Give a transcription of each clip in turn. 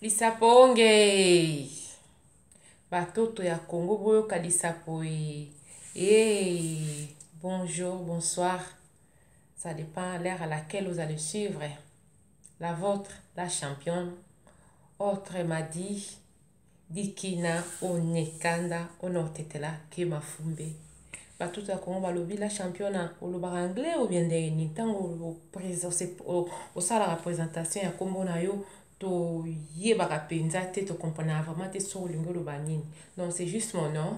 Lisapo onge batoto ya Congo boyoka lisapo e hey, bonjour, bonsoir, ça dépend l'heure à laquelle vous allez suivre la vôtre, la championne. Autre m'a dit Dikina onekanda onotetela ke mafumbe. Batoto ya Congo balobi la championne, olobaka anglais ou bien ndenge nini? Ntango osalaka présentation ya nkombo na yo, toyebaka mpenza te, tokomprenaka vraiment te soki olingi oloba nini. Donc c'est juste mon nom,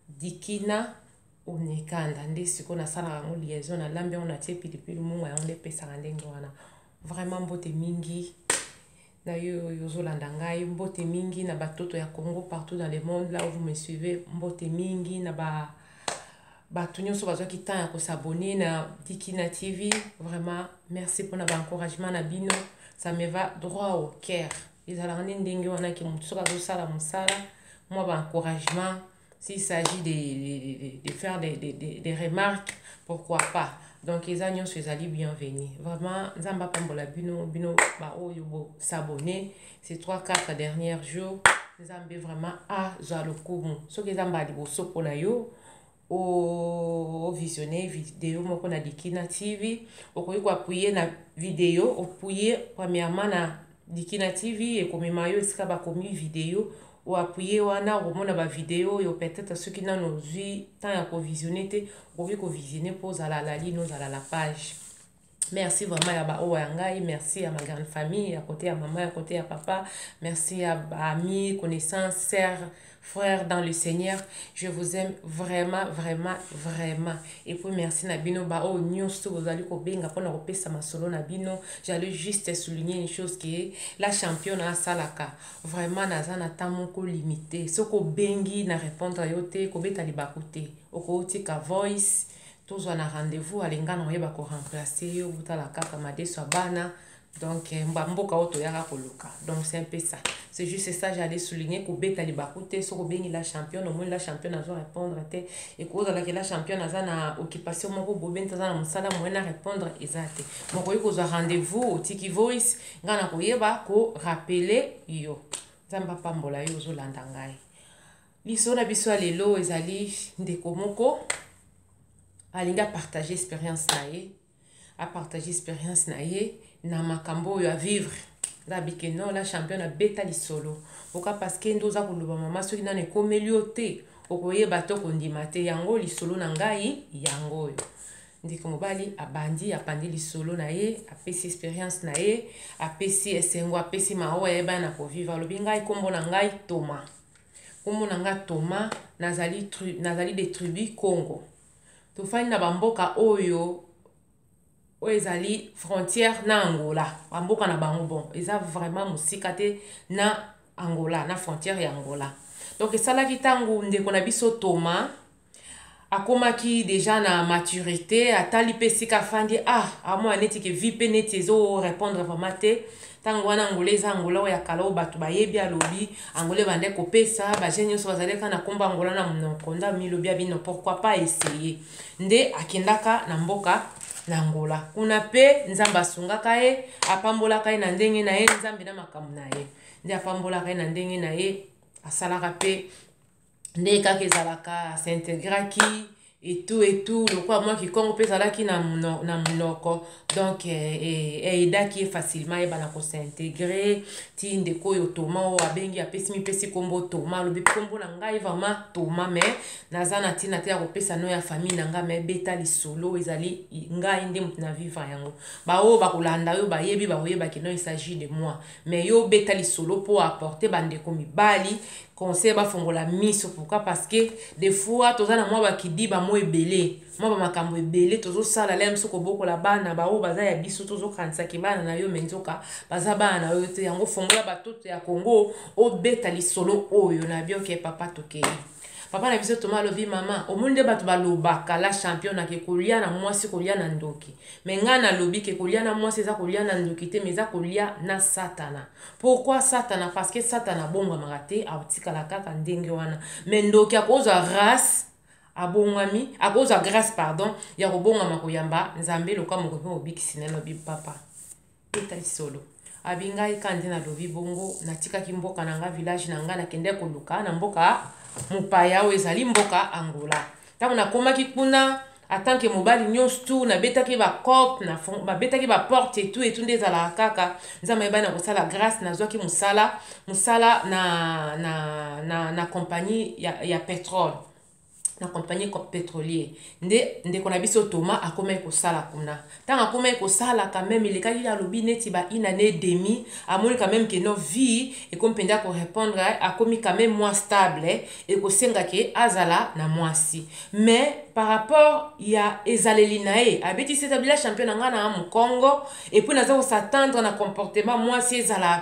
Dikina Onekanda, nde sikoyo nasalaka yango liaison, nalambi yango, natie pilipili, mungu yango nde epesaka ndenge wana. Vraiment mbote mingi na yo oyo ozolanda ngai, mbote mingi na batoto ya Congo partout dans le monde là où vous me suivez, mbote mingi na ba bato nyonso bazwaki temps ya kosabonner na Dikina TV. Vraiment merci mpona baencouragement na bino, ça me va droit au cœur. Ezalaka nde ndenge wana ke motu soki azosala mosala, mwa baencouragement, s'il s'agit de faire des remarques, pourquoi pas. Donc eza nyonso ezali bienvenu. Vraiment Nzambe apambola bino, bino baoyo bosabonner ces 3 4 derniers jours. Nzambe vraiment azwa lokumu. Soki eza mbala liboso mpona yo ovisionne video moko na Dikina TV, okoki koappuyer na video, oappuyer premièrement na Dikina TV, ekomema yo esika bakomi video. Oappuyer wana, okomona bavideo oyo. Peut-être soki nano ozwi temps ya kovisionne te, okoki kovisionne mpo ozala la ligne, ozala la page. Merci vraiment ya baoyo ya ngai, merci ya ma grande famille, ya côté ya mama, ya côté ya papa, merci ya baamis, connaissance, sœur, frère dans le Seigneur. Je vous aime vraiment, vraiment, vraiment. Et puis merci na bino baoyo nyonso bozali kobenga mpona kopesa masolo na bino. J'allais juste souligner une chose qui est la championne asalaka vraiment, naza na temps moko limité. Soki obengi na répondre yo te, kobeta libaku te, okotika voice, tozwa na rendez-vous. Alinga na oyeba koremplacer yo, botala kaka madeso ya bana. Donc bamboka oyo toyaka koluka. Donc c'est un peu ça, c'est juste ça j'allais souligner. Kobeta libaku te soki obengi la championne, omoni la championne azo répondre te, ekozalaki la championne aza na occupation moko boye, nti aza na mosala, moyen na répondre eza te. Mokoki kozwa rendez-vous, otiki voice, ngai na koyeba korappeler yo. Nzambe apambola yo ozolanda ngai. Liso na biso ya lelo ezali ndeko moko alingi apartage expérience na ye, apartage expérience na ye na makambo oyo avivre. Nza bike non, la championne abeta lisolo oka, parce que nde oza koloba mama, soki nano ekomeli yo te, okoyeba te, okondima te. Yango lisolo na ngai yango oyo. Ndeko mobali abandi, apandi lisolo na ye, apesi expérience na ye, apesi esengo, apesi mawa ayebani na kovivre. Alobi: ngai nkombo na ngai Toma, nkombo na ngai Toma, nazali de tribu Congo. Tofandi na bamboka oyo ezali frontière na Angola. Bamboka na bango, bon, eza vraiment mosika te na Angola, na frontière ya Angola. Donc esalaki ntango ndeko na biso Toma akomaki déjà na maturité, atali mpe esika afandi, ah, amona neti ke vie mpe neti ezorépondre vraiment te. Ntango wana Angola eza Angola oyo ya kala oyo bato bayebi. Alobi Angola ebande kopesa bajeune nyonso bazali kaka na nkombo Angola na monoko. Nde amilobi abino: pourquoi pas essayer? Nde akendaka na mboka na Angola kuna mpe Nzambe asungaka ye, apambolaka ye na ndenge na ye. Nzambe na makambo na ye, nde apambolaka ye na ndenge na ye, asalaka mpe nde kaka ezalaka, as'intégraki et tout et tout. Lokola mwa kikongo mpe ezalaki na monoko, donc eaidaki ye facilement ayeba kos'intégrer. Ti ndeko oyo Toma oyo abengi, apesi mipesi nkombo Toma. Alobi: nkombo na ngai vraiment Toma, mais naza na ntina te ya kopesa no ya famille na ngai, mais beta lisolo ezali ngai nde moto na vivre yango. Baoyo bakolanda oyo bayebi, bakoyebaki non, il s'agit de moi. Mais yo beta lisolo mpo apporter bandeko mibali conseil, bafongola miso. Pourquoi? Parce que des fois toza na mwa bakidiba mo ebele, mwa bamakambo ebele tozosala la biso kobokola bana baoyo baza ya biso. Tozokanisaki bana na yo, mais nzoka baza bana na yo te. Yango fongola batoto ya Kongo, obeta lisolo oyo na bioke. Papa, tokei. Papa na biso Toma alobi: mama, omoni nde bato balobaka la championne ake kolia na mwasi, kolia na ndoki. Mais ngai nalobi ke kolia na mwasi eza kolia na ndoki te, mais eza kolia na Satana. Pourquoi Satana? Parce que Satana abongwamaka te, atikala kaka ndenge wana. Mais ndoki akozwa grâce, abongwami, akozwa grâce, pardon, ya kobongwama, koyamba Nzambe loka mokoki mobikisi. Nalobi: papa, beta lisolo. Abi ngai ka nde nalobi bongo, natikaki mboka na nga, village na nga, nakendaki koluka na mboka mopaya oyo ezali mboka Angola. Ntango nakomaki kuna, en tant que mobali nyonso tu, nabetaki bacope, babetaki baporte etu etu nde ezalaka kaka. Nzambe ayebani na kosala grâce, nazwaki mosala na compagnie ya pétrole, na compagnie pétrolier. Nde ndeko na biso Thomas akomaki kosala kuna. Ntango akomaki kosala, quand même elekaki, alobi neti ba une année et demi, amoni quand même ke no vie ekomi mpenza korépondre, akomi quand même mwa stable, ekosenga ke azala na mwasi. Mais par rapport ya ezaleli na ye, abetisi eza bila champion na ngai na mokongo, et puis naza kos'attendre na comportement mwasi ezala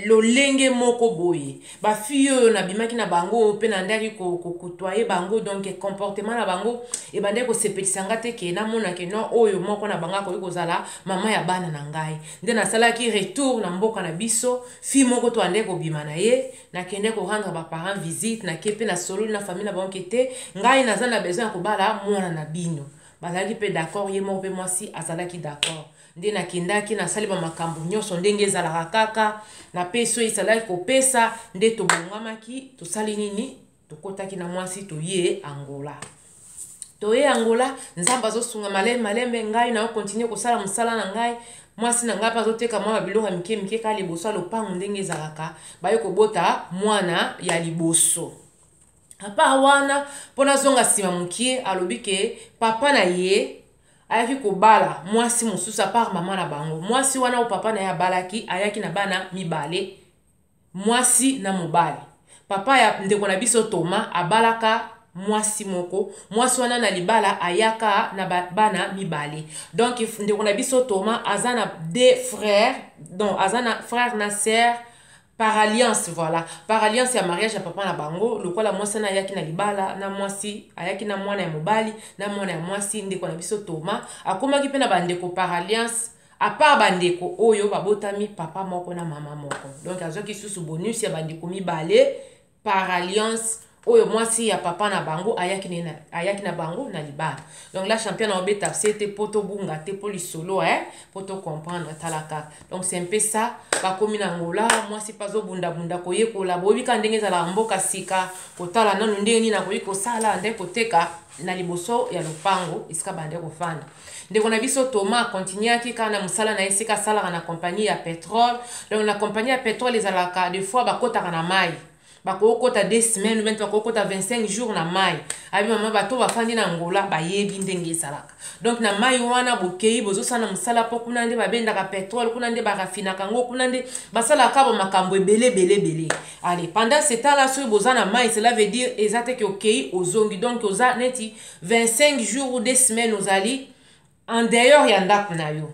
lolenge moko boye. Bafille oyo nabimaki na bango mpe nandaki kokotoye bango, donc comportement na bango ebandaki kosepelisa nga te, ke namona ke non, oyo moko na bango akoki kozala mama ya bana na ngai. Nde nasalaki retour na mboka na biso. Fille moko to andaki kobima na ye, nakende korendre baparent visite, nake mpe nasololi na famille na bango ke te, ngai naza na besoin ya kobala mwana na bino. Bazalaki mpe d'accord, ye moko mpe mwasi azalaki d'accord. Nde nakendaki, nasali bamakambo nyonso ndenge ezalaka kaka, napesi oyo ezalaki kopesa. Nde tobongamaki, tosali nini, tokɔtaki na mwasi, toye Angola. Toye Angola, Nzambe azosunga malembe malembe. Ngai naokontinue kosala mosala na ngai, mwasi na ngai mpe azoteka mwa babiloko ya mike mike kaka liboso ya lopango ndenge ezalaka. Baye kobota mwana ya liboso. Apa wana, mpo nazonga nsima mokie, alobi ke papa na ye ayaki kobala mwasi mosusu à part mama na bango. Mwasi wana oyo papa na ye abalaki ayaki na bana mibale, mwasi na mobali. Papa ya ndeko na biso Thomas abalaka mwasi moko. Mwasi wana na libala ayaka na bana mibale. Donc ndeko na biso Thomas aza na deux frères, donc aza na frère na sœur par alliance, voilà, par alliance ya mariage ya papa na bango. Lokola mwasi wana ayaki na libala na mwasi, ayaki na mwana ya mobali na mwana ya mwasi, ndeko na biso Thomas akomaki mpe na bandeko par alliance, à part bandeko oyo babotami papa moko na mama moko. Donc azwaki susu bonus ya bandeko mibale par alliance oyo mwasi ya papa na bango ayaki na bango na libala. Donc la championne aobeta se te mpo tobunga te, mpo lisolo mpo tocomprendre. Tala kaka, donc c'est un peu ça. Bakomi na Angola, mwasi mpe azobundabunda koyekola. Boyebi kaka ndenge ezalaka mboka sika, kotala nanu ndenge nini akoki kosala, nde koteka na liboso ya lopango esika bande kofanda. Ndeko na biso Thomas akontinuaki kaka na mosala na ye esika asalaka na compagnie ya pétrole. Donc na compagnie ya pétrole ezalaka des fois bakɔtaka na mai, bakokota 2 semaines ou bien bakokota 25 jours na mai. Abi mama, bato bafandi na Angola bayebi ndenge ezalaka. Donc na mai wana bokei, bozosala mosala, mpo kuna nde babendaka pétrole, kuna nde barafinaka yango, kuna nde basalaka ba makambo ebele ebele ebele. Allez, pendant ce temps là, soki boza na mai, cela veut dire eza te ke okei, ozongi. Donc oza neti 25 jours ou 2 semaines ozali en dehors ya ndako na yo.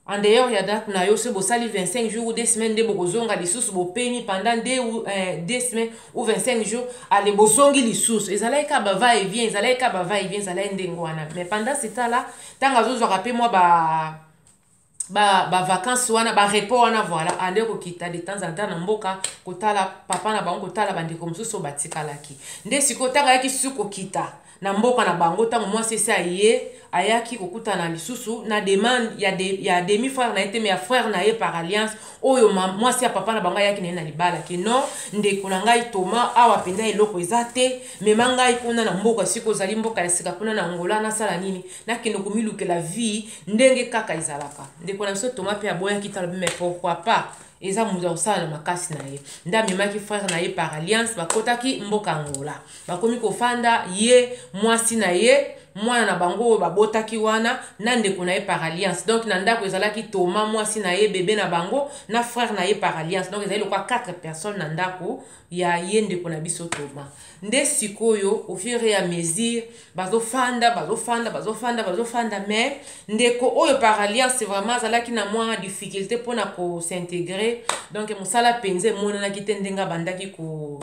En dehors ya ndako na yo, soki bosali 25 jours ou 2 semaines, nde bokozonga lisusu, bopemi pendant 2 semaines ou 25 jours, ale bozongi lisusu. Ezalaki kaka bava et vient, ezalaki kaka bava et vient, ezalaki ndenge wana. Mais pendant ce temps là, ntango azozwaka mpe mwa ba bavacance wana, barepos wana, voilà, ande kokita de temps en temps na mboka kotala papa na bango, kotala bandeko mosusu oyo batikalaki. Nde sikoyo ntango ayaki susu kokita na mboka na bango, ntango mwasi esi aye, ayaki kokutana lisusu na demande ya demi frère na ye te, mais ya frère na ye par alliance oyo mwasi ya papa na bango ayaki na ye na libala, ke non, ndeko na ngai Thomas, awa mpenza eloko eza te, mema ngai kuna na mboka sika ozali, mboka ya sika kuna na Angola, nasala nini, nakende komilukela vie ndenge kaka ezalaka. Ndeko na biso Thomas mpe aboyaki. Tala, mais pourquoi pas, eza moto akosala na makasi na ye. Nde amemaki frère na ye par alliance, bakotaki mboka Angola, bakomi kofanda, ye, mwasi na ye, mwana na bango oyo babotaki wana na ndeko na ye par alliance. Donc na ndako ezalaki Thomas, mwasi na ye, bebe na bango na frère na ye par alliance. Donc ezali lokwa 4 personnes na ndako ya ye ndeko na biso Thomas. Nde sikoyo, au fur et à mesure, bazofanda, bazofanda, bazofanda, bazofanda, mais ndeko oyo par alliance vraiment azalaki na mwa difficulté mpona kos'intégrer. Donc mosala mpenza emonanaki te ndenge abandaki ko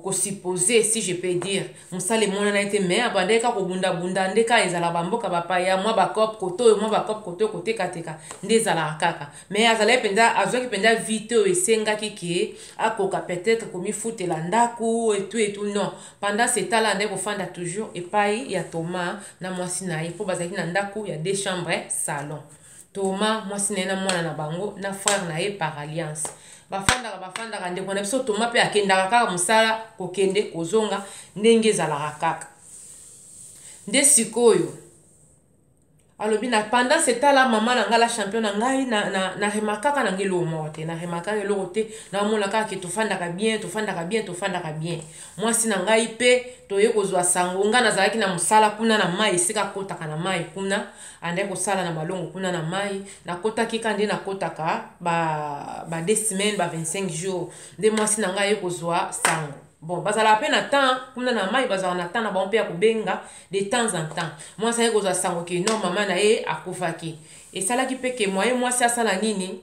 kosupposer, si je peux dire. Mosala emonana ete, mais abandaki kaka kobundabunda nde kaka ezala bamboka bapaya, mwa bacope kote oyo, mwa bacope kote oyo, kotekateka nde ezalaka kaka. Mais azalaki mpenza, azwaki mpenza vie te oyo esengaki ke akoka peut-être komifutela ndako etu etu. Non, pendant ce temps là, nde kofanda toujours epai ya Thomas na mwasi na ye, mpo bazalaki na ndako ya deux chambres, salon. Thomas, mwasi na ye na mwana na bango na frère na ye par alliance. Bafandaka, bafandaka. Ndeko na biso Thomas mpe akendaka kaka mosala, kokende kozonga ndenge ezalaka kaka. Nde sikoyo alobi na pendant ce temps là, mama na ngai, la champion na ngai, na remarquaka na ngai eloko moko te, na remarquaka eloko te. Naomona kaka ke tofandaka bien, tofandaka bien, tofandaka bien. Mwasi na ngai mpe toye kozwa sango, ngai nazalaki na mosala kuna na mai, esika akotaka na mai kuna, andaki kosala na malongo kuna na mai. Nakotaki ka nde nakotaka ba 2 semaines, ba 25 jours. Nde mwasi na ngai aye kozwa sango. Bon, bazalaka mpe na temps kuna na mai, bazalaka na temps na bango mpe ya kobenga de temps en temps. Mwasi aye kozwa sango ke non, mama na ye akufaki. Esalaki mpe ke moye mwasi asala nini,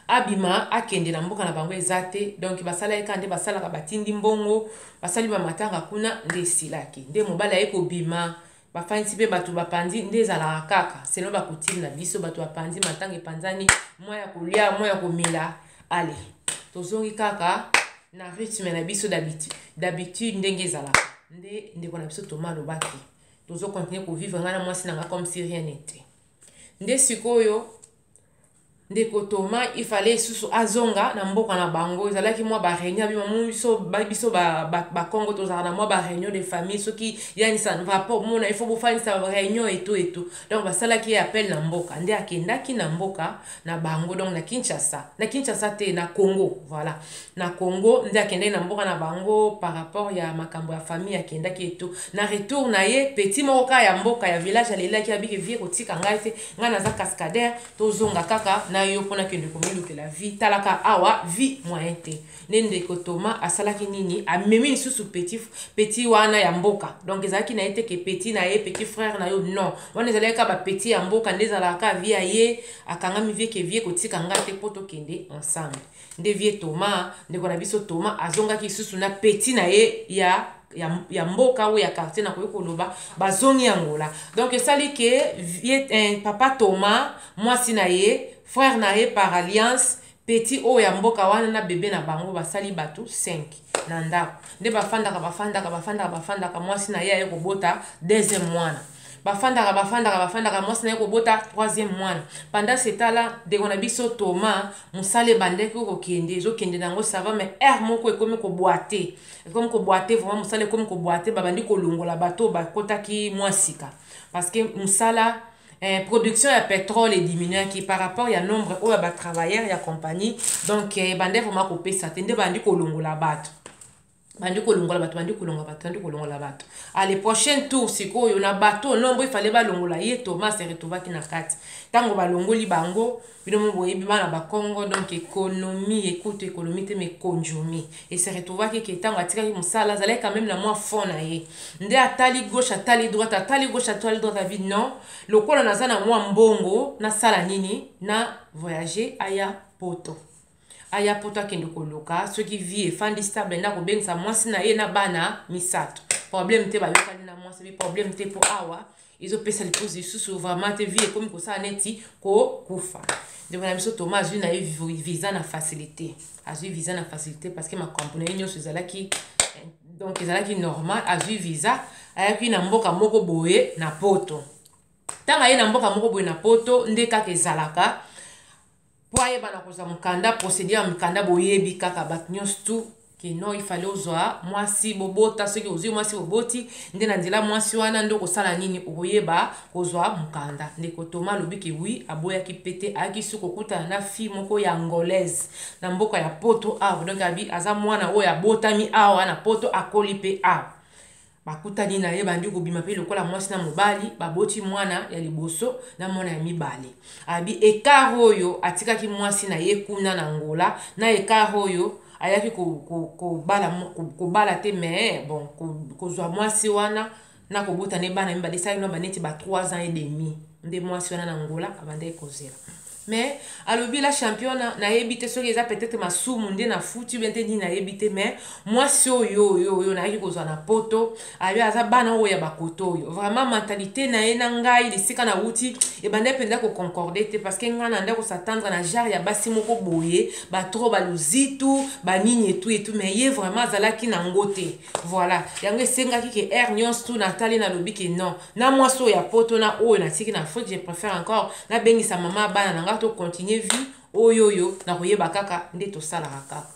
abima akende na mboka na bango eza te. Donc basalaki kaka nde basalaka, batindi mbongo, basali bamatanga kuna, nde esilaki. Nde mobali aye kobima, bafandisi mpe bato bapandi, nde ezalaka kaka selon bacoutume na biso. Bato bapandi, matanga epanzani, mwa ya kolia, mwa ya komela. Ale, tozongi kaka na rythme na biso d'habitude ndenge ezalaka. Nde ndeko na biso Toma alobaki tozocontinuer kovivre, ngai na mwasi na nga, comme si rien n'était. Nde sikoyo ndeko Thomas, il fallait lisusu azonga na mboka na bango. Ezalaki mwa baréunion abima mo biso bakongo tozalaka na mwa baréunion de famille. Soki yani ça ne va pas, omona il faut bofandisa réunion eto eto. Donc basalaki ye appel na mboka, nde akendaki na mboka na bango, donc na Kinshasa, na Kinshasa te, na Congo, voilà, na Congo. Nde akendaki na mboka na bango par rapport ya makambo ya famille, akendaki eto. Na retour na ye, petit moko kaka ya mboka ya village alelaki, abiki: "Vieux, kotika ngai te, ngai naza cascadeur, tozonga kaka na yo mpona kende komilukela vie. Talaka awa, vie moyen te." Nde ndeko Thomas asalaki nini? Amemi lisusu petit, petit wana ya mboka. Donc ezalaki na ye te ke petit na ye, petit frère na yo, non, wana ezalaki kaka bapetit ya mboka. Nde ezalaka kaka vieux ya ye akangami vieux ke: "Vieux, kotika ngai te mpo tokende ensemble." Nde vieux Thomas, ndeko na biso Thomas, azongaki lisusu na petit na ye ya mboka oyo ya quartier, nakoki koloba. Bazongi Angola. Donc esali ke papa Thomas, mwasi na ye, frère na ye par alliance, petit oyo ya mboka wana na bebe na bango, basali bato 5 na ndako. Nde bafandaka, bafandaka, bafandaka, bafandaka. Mwasi na ye aye kobota deuxième mwana. Bafandaka, bafandaka, bafandaka. Mwasi na ye kobota troisième mwana. Pendant ce temps-là, ndeko na biso Thomas, mosala ebandaki kokende, ezokende nango, ça va, mais heure moko ekomi koboiter, ekomi koboiter vraiment. Mosala ekomi koboiter, babandi kolongola bato bakotaki mwa sika, parce que mosala production ya pétrole ediminuaki par rapport ya nombre oyo ya batravailleur ya compagnie. Donc ebande vraiment kopesa te. Nde bandi kolongola bato, bandi kolongola bato, bandi kolongola bato, bandi kolongola bato. Ale, prochain tour sikoyo na bato nombre efale balongola, ye Thomas se retrouvaki na kati. Ntango balongoli bango, bino mo boyebi bana bakongo, donc économie ekutu, économie te, mais konjomi. E se retrouvaki ke ntango atikaki mosala, azalaki quand même na mwa fond na ye. Nde atali gauche, atali droite, atali gauche, atali droite, abi: "Non, lokola naza na mwa mbongo, nasala nini? Na voyage." Aya Poto, aya Poto, akende koluka soki vie efandi stable, nde akobengisa mwasi na ye na bana misato. Problème te, bayokani na mwasi bi problème te, mpo awa ezopesa lipusi lisusu vraiment te, vie ekomi kosala neti kokufa. Ndeko na biso Toma azwi na ye visa na facilité, azwi visa na facilité parce que makambo na ye nyonso ezalaki, donc ezalaki normal. Azwi visa, ayaki na mboka moko boye na Poto. Ntango aye na mboka moko boye na Poto, nde kaka ezalaka mpo ayebana kozwa mokanda, procédure ya mokanda, boyebi kaka bato nyonso tu ke non, ifale ozwa mwasi, bobota. Soki ozwi mwasi, boboti, nde na nzela mwasi wana nde okosala nini? Okoyeba kozwa mokanda. Ndeko Toma alobi ke oui, aboyaki pe te. Ayaki su kokutana na fille moko ya Angolaise na mboka ya Poto awa. Donc abi aza mwana oyo abotami awa na Poto, akoli mpe awa. Bakutani na ye, bandi kobima mpe lokola mwasi na mobali. Baboti mwana ya liboso na mwana ya mibale. Abi écart oyo atikaki mwasi na ye kuna na Angola na écart oyo ayaki kobala te, mais bon, kozwa mwasi wana na kobota ne bana mibale esalaki no baneti ba 3 ans et demi. Nde mwasi wana na Angola abandaki kozela. Mais alobi la championne, nayebi te soki eza peut-être masumu nde nafuti bien te, nini nayebi te, mais mwasi oyo oyo oyo nayaki kozwa na Poto, ayo aza bana oyo ya bakoto oyo, vraiment mentalité na ye na ngai lisika nauti ebanda mpenza koconcorde te, parce que ngai na nde kos'attendre na genre ya basi moko boye, batro baluzitu banini etu etu, mais ye vraiment azalaki nango te. Voilà, yango esengaki ke aire nyonso tu natali, nalobi ke non, na mwasi oyo ya Poto na oyo natiki na Afrique, je préfère encore nabengisa mama bana na nga, tocontinue vie oyo oyo nakoyeba kaka nde tosalaka kaka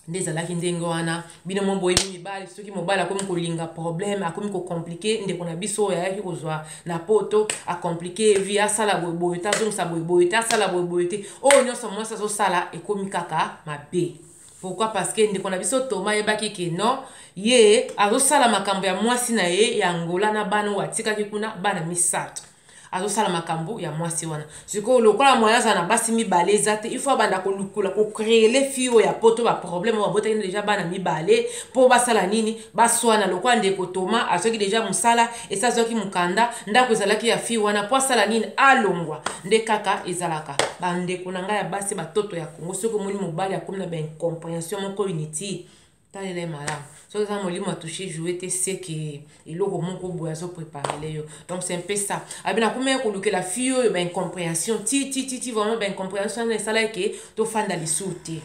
nde ezalaki ndenge wana. Bino mo boyebi mibali, soki mobali akomi kolinga problème, akomi kocompliquer. Ndeko na biso oyo ayaki kozwa na Poto acompliquer vie, asala boyeboye te, azongisa boyeboye te, asala boyeboye te, oyo nyonso mwasi azosala ekomi kaka mabe. Pourquoi? Parce que ndeko na biso Toma ayebaki ke non, ye azosala makambo ya mwasi na ye ya Angola na bana oyo atikaki kuna, bana misato, azosala makambo ya mwasi wana. Sikoyo lokola moyen azala na basi mibale eza te, il faut abanda kolukula kocréer fille oyo ya Poto baproblème oyo babotaki déjà bana mibale, mpo basala nini? Baswana. Lokola ndeko Toma azwaki déjà mosala, esi azwaki mokanda, ndako ezalaki ya fille wana, mpo asala nini? Alongwa. Nde kaka ezalaka, bandeko na ngai ya basi, batoto ya Kongo, soki omoni mobali akomi na baincompréhension moko inutile, talela ye malamu. Soki eza molimo atouche joue te, seke eloko moko boye azopréparele yo. Donc c'est un peu ça. Abi nakomi kolukela fille oyo baincompréhension ti ti ti ti, vraiment baincompréhension wana esalaki ke tofanda lisusu te,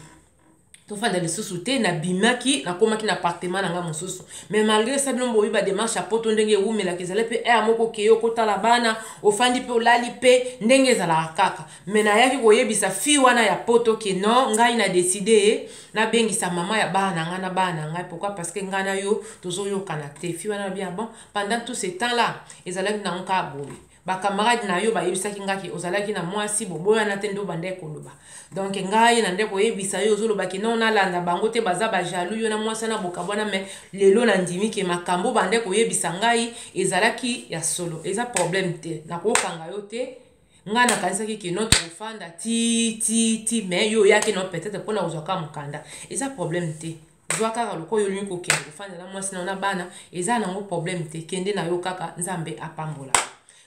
tofanda lisusu te. Nabimaki, nakomaki na appartement na nga mosusu. Mais malgré ça, bino boyebi badémarche ya Poto ndenge ewumelaka, ezali mpe aire moko okeye okotala bana, ofandi mpe olali mpe ndenge ezalaka kaka. Mais nayaki koyebisa fille wana ya Poto ke non, ngai na décide nabengisa mama ya bana na ngai na bana na ngai. Pourquoi? Parce que ngai na yo tozoyokana te. Fille wana bien, bon, pendant tout ce temps là ezalaki nango kaka boye. Bacamarade na yo bayebisaki ngaki ozalaki na mwasi, boboyana te, nde obanda koloba. Donc ngai na nde koyebisa yo, ozolobaki non, nalanda bango te, baza bajaloux, yo na mwasi na bokabwana. Mais lelo nandimi ke makambo bande koyebisa ngai ezalaki ya solo. Eza problème te, nakokanga yo te. Ngai nakanisaki ke non, tokofanda ti ti ti, mais yo oyaki no peut-être mpona kozwa kaka mokanda. Eza problème te, zwa kaka lokola oyo olingi kokende kofanda na mwasi na bana, eza nango problème te, kende na yo kaka, Nzambe apambola.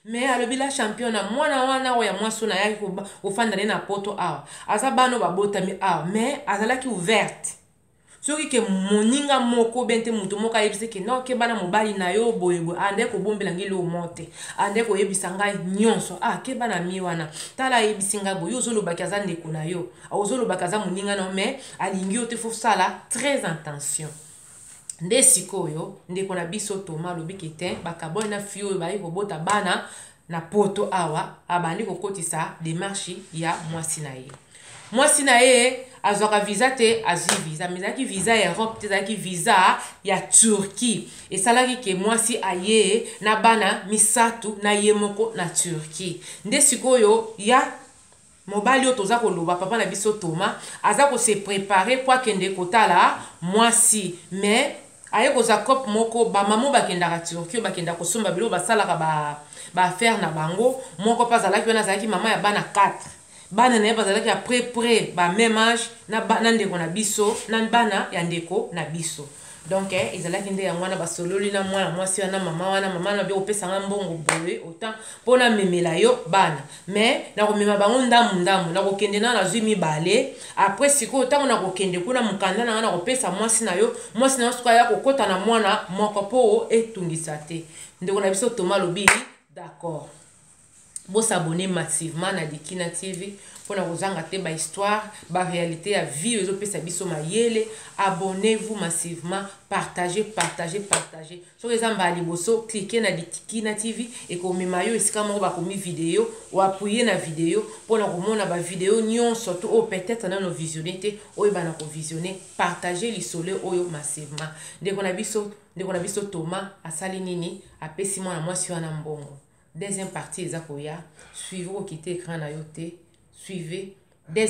Mais alobi la champion, na mwana wana oyo ya mwasi oyo nayaki kofanda ne na Poto awa, aza bana oyo babotami awa, mais azalaki ouverte. Soki ke moninga moko be te, moto moko ayebisi ke non, ke bana mobali na yo boyeboye, ande kobombela ngai eloko moko te, ande koyebisa ngai nyonso. Ah, ke bana mi wana, tala, ayebisi ngai boye, yo ozolobaki aza ndeko na yo, ozolobaki aza moninga na yo, mais alingi yo te, faut sala très attention. Nde sikoyo ndeko na biso Toma alobi ke te, bakabwani na fille oyo bayi kobota bana na Poto awa. Abandi kokotisa démarche ya mwasi na ye. Mwasi na ye azwaka visa te, azwi visa, mais ezalaki visa ya Europe te, ezalaki visa ya Turquie. Esalaki ke mwasi aye na bana misato na ye moko na Turquie. Nde sikoyo ya mobali oyo toza koloba, papa na biso Toma, aza kose préparer po akende kotala mwasi, mais aye kozwa cope moko. Bamama bakendaka Turquie, oyo bakendaka kosomba biloko, basalaka baaffaire na bango. Moko mpe azalaki wana, azalaki mama ya bana 4. Bana na ye bazalaki à peu près ba même âge na ndeko na biso, na bana ya ndeko na biso. Donc ezalaki nde yango wana basololi na mwana mwasi wana, mama wana. Mama na bi kopesanga mbongo boye autant mpo namemela yo bana, mais nakomema bango ndambu ndambu, nakokende na nazwi mibale. Après sikoyo ntango nakokende kuna, mokanda na nga nakopesa mwasi na yo, mwasi na yo sikoyo aya kokɔta na mwana moko mpo etungisa te. Ndeko na biso Toma alobi d'accord. Bos'abonner massivement na Dikina TV mpona kozanga te bahistoire, baréalité ya vie oyo ezopesa biso mayele. Abonnez-vous massivement, partagez, partagez, partagez. Soki eza mbala liboso, clique na Dikina TV, ekomema yo esika moko bakomi video, oappuyer na video mpona komona bavideo nyonso to oyo peut-être nano visionne te, oyebana kovisionne. Partage lisolo oyo massivement. Ndeko na biso Thomas asali nini? Apesi mwana mwasi wana mbongo. Deuxième partie eza koya, suivez, kokite écran na yo te, suivez deuxième.